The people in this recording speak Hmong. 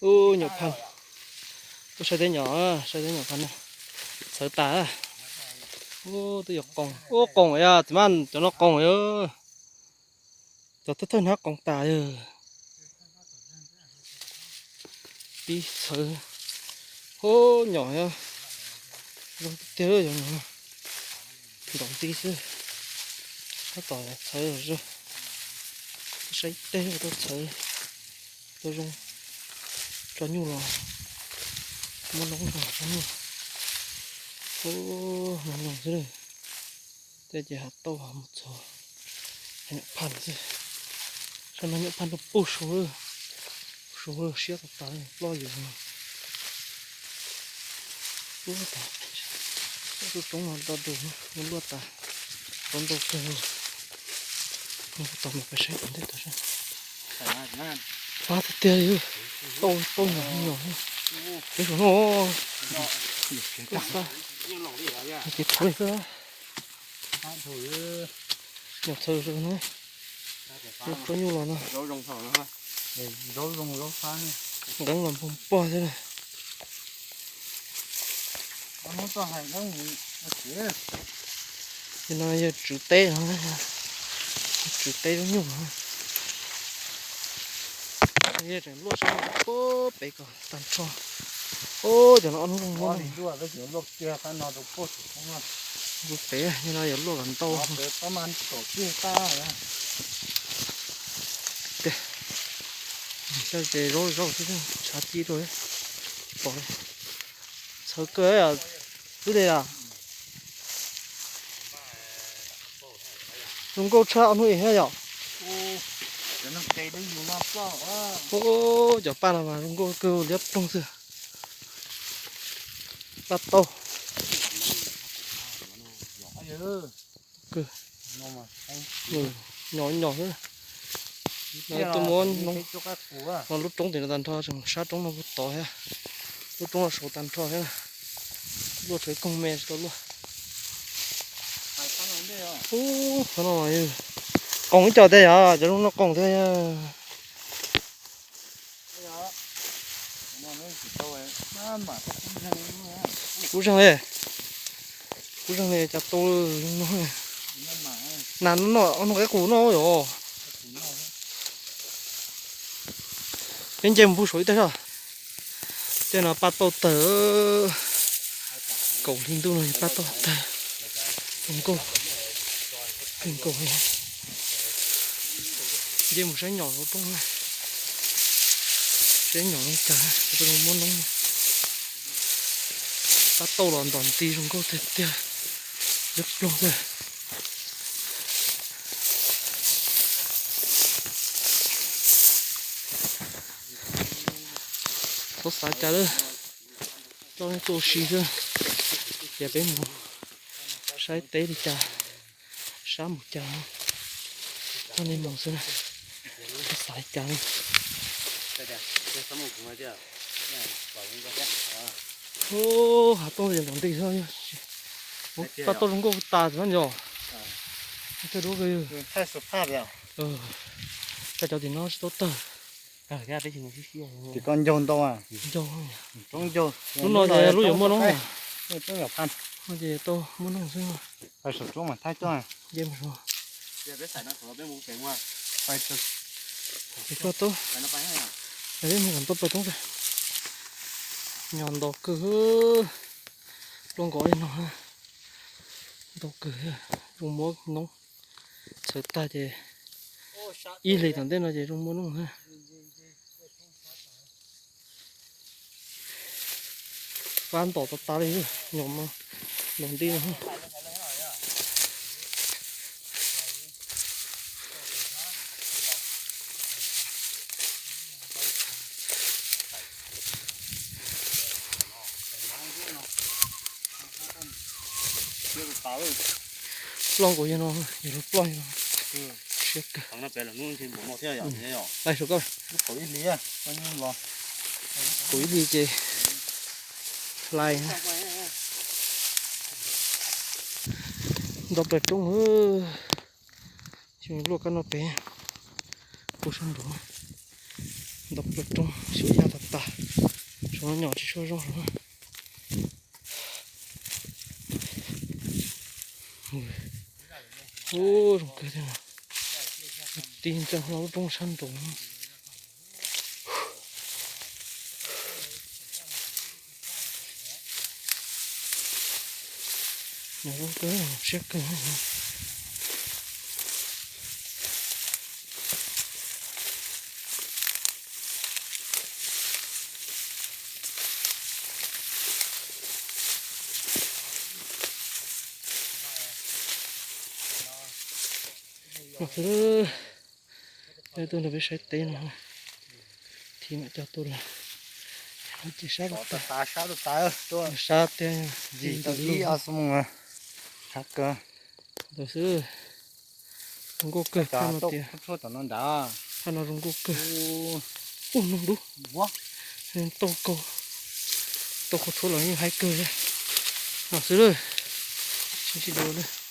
Ub, nyuam phaj. Ub, saib teb nyom, saib teb nyom phaj na. Txhawv tas. Ub, twb yuav qoos. Ub, qoos yog txiv maj, cov no qoos yog. Cov thawj thawj hnab qoos tas yog. Pib txhawv. Ub, nyom yog. Zoo tiag tiag yog nyom. Ntom nti xwb. Tab tom txhawv zog. Saib teb tau txhawv. Tau zoo. Tso nyuj los. Muab noob tso tso nyuj. Ub, zoo xwb. Tej ces hav tauj mus txog nyuam phaj xwb. Sab no nyuam phaj rau puag saud, saud siab tas tas ploj yus no. Ub, tas, lub roob no do dus, luaj tas, roob ntau kawg. Tos mus pais saib tom ntej tod seb. Fab tiag tiag li, tauj tauj nyom nyom. Peb saum no, ces txhawv xwb. Nyom txhawv na. Tso nyuj los no. Nqeeb los npog pog xwb na. Ces no yog tswv teb no, tswv teb lub nyuj no. Yog tseem luaj sab puag pem kom tag nrho. Ub, cov no ob hnub zoo muab. Pem no yuav luaj kom ntau. Tiag, ces zaub zaub xwb, tshav ci rau. Pom, txhawv kawg, wb li a. Zoo nkauj tshaj ob hnub ib thiab yom. Ub, cov paj no mas zoo nkauj kawg, liab ploog xwb. Paj tauj. Nyom nyom xwb. Tuaj muab no lub roob tim no tag nrho, tseem sab roob no puag tod thiab. Lub roob no saud tag nrho thiab. Luaj tshuav ib koog me tsis tau luaj. Ub, qhov no qoos ib co tiag yog, cov zoo no qoos tiag. Kub zeeg li, kub zeeg li cas tau zoo no. Nas no, no qaib qus no yom. Peb nce mus pug saum ib tag soj. Tej no paj tauj tawg. Kaum hli ntuj no yog paj tauj tawg. Zoo nkauj, zoo nkauj. Nce mus saib nyom hauv roob na. Saib nyom zoo cas, zoo muab noob. Paj tauj los ntom nti zoo nkauj tiag tiag. Liab ploog xwb. Txhob xav cas lawm, coj nej tuaj ua si xwb. Ces peb mus saib teb li cas, sab mus cas, coj nej mus xwb, txhob xav cas li. Ub, hav tauj ntom nti xwb, paj tauj zoo nkauj tas txiv mab yog. Thaij duab, cas cov tim no tsis tau tawg. Tim ko ncaug ntau, ncaug, lub no ces lub yuav muaj noob, no ces tau muaj noob xwb. Nce mus, koj tau, peb mus kom tau plaws roob. Nyom ntau kawg, pluaj nkov li no, ntau kawg, zoo muab noob. Txhawv tag ces ib hlis tom ntej no ces zoo muaj noob. Fab ntom tas tas li, nyom no ntom nti no. Ploj nkaus yog no, yog lub ploj yog no. Siab kawg. Lais saum koj. Kaum ib hlis ces lais. Nto plaws roob, tsis luaj kab no pem, puag sab nraud. Nto plaws roob siab ya tas tas. Nyom tsis tshua zoo. Ub, zoo kawg thiab. Tig ntxeev hlo lub roob sab nraud. Nyom zoo kawg, siab kawg. Mas xwb, tuaj nrog peb saib teb no, thim mam coj tuaj lawm. Ces sab, sab tiag, ib ob xuab moos hav kawg. Ntawd xwb, zoo nkauj kawg, thaj no tias, thaj no zoo nkauj kawg. Ub, noog dub, tau, tau qhov tshuab los yeej haib kawg. No xwb, sib ntsib dua.